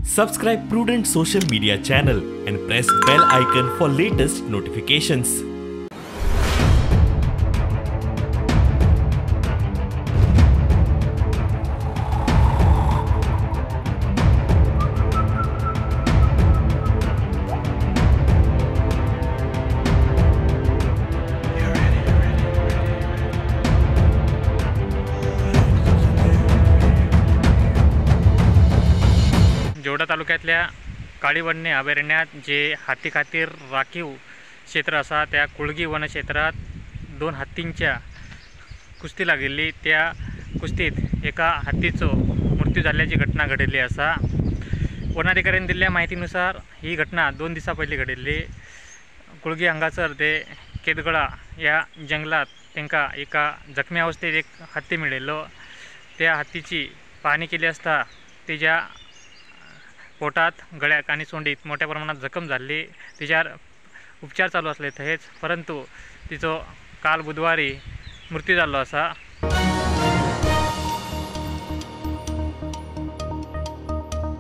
Subscribe Prudent Social Media channel and press bell icon for latest notifications. Joda तालुक्यातल्या काळीवन्ने अभयारण्यात जे हाती खातीर राखीव क्षेत्र आसा त्या कुळगी वनक्षेत्रात दोन हत्तींच्या कुस्ती लागिल्ली। त्या कुस्तीत एका हत्तीचो मृत्यू जाल्ल्याची घटना घडिल्ली आसा। वनाधिकाऱ्यांनी दिल्ल्या माहितीनुसार ही घटना 2 दिसां पयलीं घडिल्ली। कुळगी हांगासर ते केदगळा ह्या जंगलात तांकां एका जखमी अवस्थेत एक हत्ती मेळिल्लो। त्या हत्तीची पाहणी केली आसता तेज्या पोटात, गळ्याक आनी सोंडीत मोठ्या प्रमाणात जखम जाल्ली। तिच्यार उपचार चालू आसले थंयच, परंतु तिचो काल बुधवारी मृत्यू जाल्लो आसा।